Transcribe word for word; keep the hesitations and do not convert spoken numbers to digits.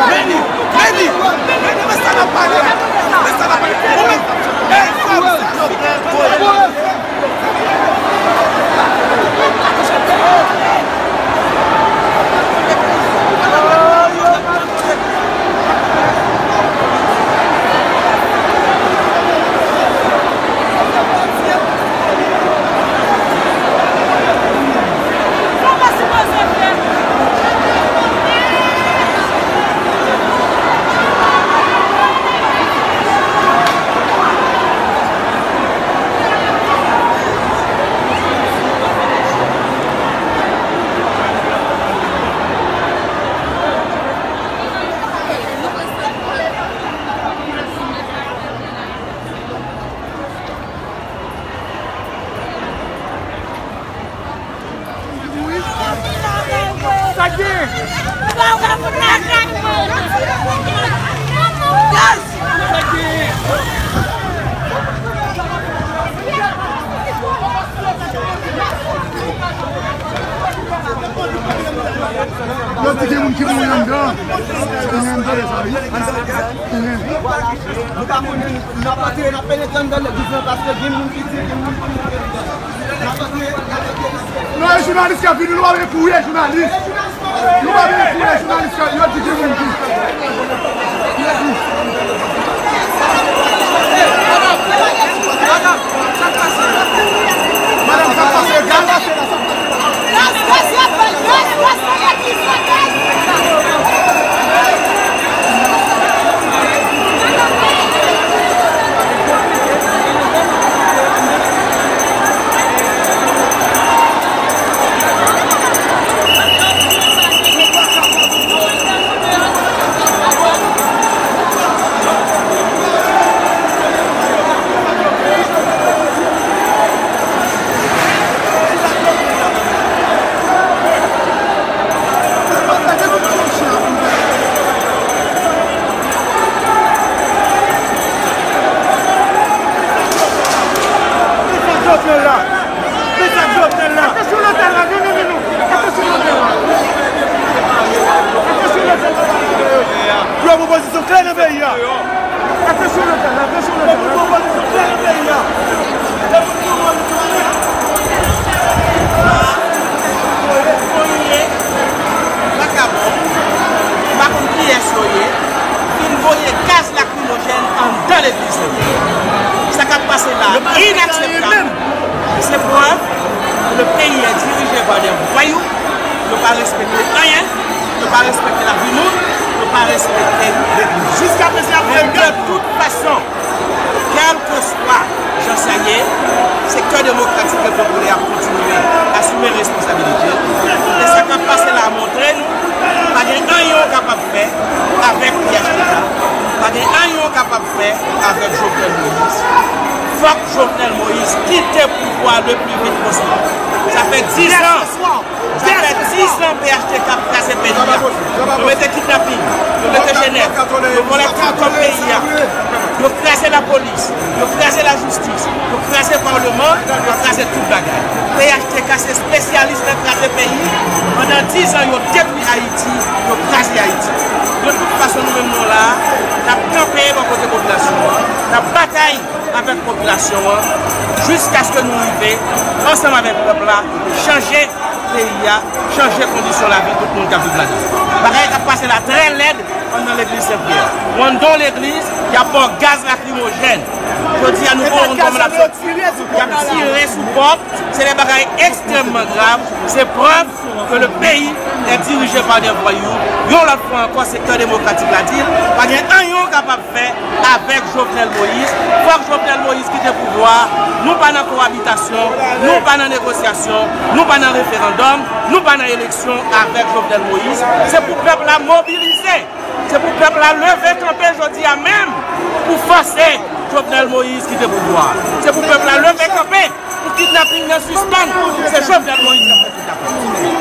Meni, meni, meni, men sa n ap pale a. Men sa n ap pale. Ou menm, ey, frè m, sa yo pran. Sa k gen? Sa k gen? Yo di gen moun ki mouri anndan. Tande sa, wi. Nou pa konn, n ap antre, n ap penetre anndan legliz lan paske gen moun ki di, gen moun ki mouri anndan. N ap antre, n ap antre. Non, e jounalis k ap vini, nou pa vle kouri, e jounalis. Nou pa vle kouri, e jounalis k ap, yo di gen moun ki. Yo di. Madanm, sa k pase? Madanm, sa k pase? Gaz? Jovenel la. Mesaj Jovenel la. Atansyon lotèl la, non, non, non, non. Atansyon lotèl la. Atansyon lotèl la. Yo pran pozisyon klè nan peyi a. Atansyon lotèl la, atansyon lotèl la. Yo pran pozisyon klè nan peyi a. Yo pran pozisyon klè. Vakabon, m pa konn kiyès yo ye, fin voye gaz lakrimojèn anndan legliz yo. Sa k ap pase la a, inakseptab. Se prèv ke le pays est dirigé par des voyous. Yo pa respekte anyen. Yo pa respekte lavi moun. Yo pa respekte legliz. Jiskaprezan, y ap fè gad. De toute façon, kèlkeswa jan sa ye, sektè demokratik e popilè ap kontinye asime responsabilite l. E sa k ap pase la a montre nou, pa gen anyen w kapab fè avèk P H T K. Pa gen anyen w kapab fè avèk Jovenel Moïse. Fòk Jovenel Moïse kite pouvwa le pli vit posib. Sa fè diz an. Sa fè diz an P H T K ap kraze peyi a. Yo mete kidnaping, yo mete jenèf, yo vòlè tout kòb peyi a. Yo kraze lapolis, yo kraze lajistis, yo kraze palman, yo kraze tout bagay. P H T K se espesyalis nan kraze peyi. Pandan diz an, yo detwi Ayiti, yo kraze Ayiti. De tout fason, nou menm nou la, n ap kanpe bò kote popilasyon an, n ap batay avèk popilasyon an, jiskaske nou rive, ansanm avèk pèp la, chanje peyi a, chanje kondisyon lavi tout moun k ap viv ladan l. Bagay k ap pase la trè lèd anndan legliz Sen Pyè. Anndan legliz, y ap ba w gaz lakrimojèn. Jodi a, nou pa wè yon kòman l ap soti. Y ap tire sou pòt. Se de bagay ekstrèmman grav. Se prèv ke le pays est dirigé par des voyous. Yon lòt fwa ankò, sektè demokratik la di l, pa gen anyen w kapab fè avèk Jovenel Moïse. Fòk Jovenel Moïse kite pouvwa a. Nou pa nan kowabitasyon, nou pa nan negosyasyon, nou pa nan referandòm, nou pa nan eleksyon avèk Jovenel Moïse. Se pou pèp la mobilize. Se pou pèp la leve kanpe jodi a menm pou fòse Jovenel Moïse kite pouvwa a. Se pou pèp la leve kanpe pou kidnaping nan sispann. Se Jovenel Moïse k ap fè kidnaping.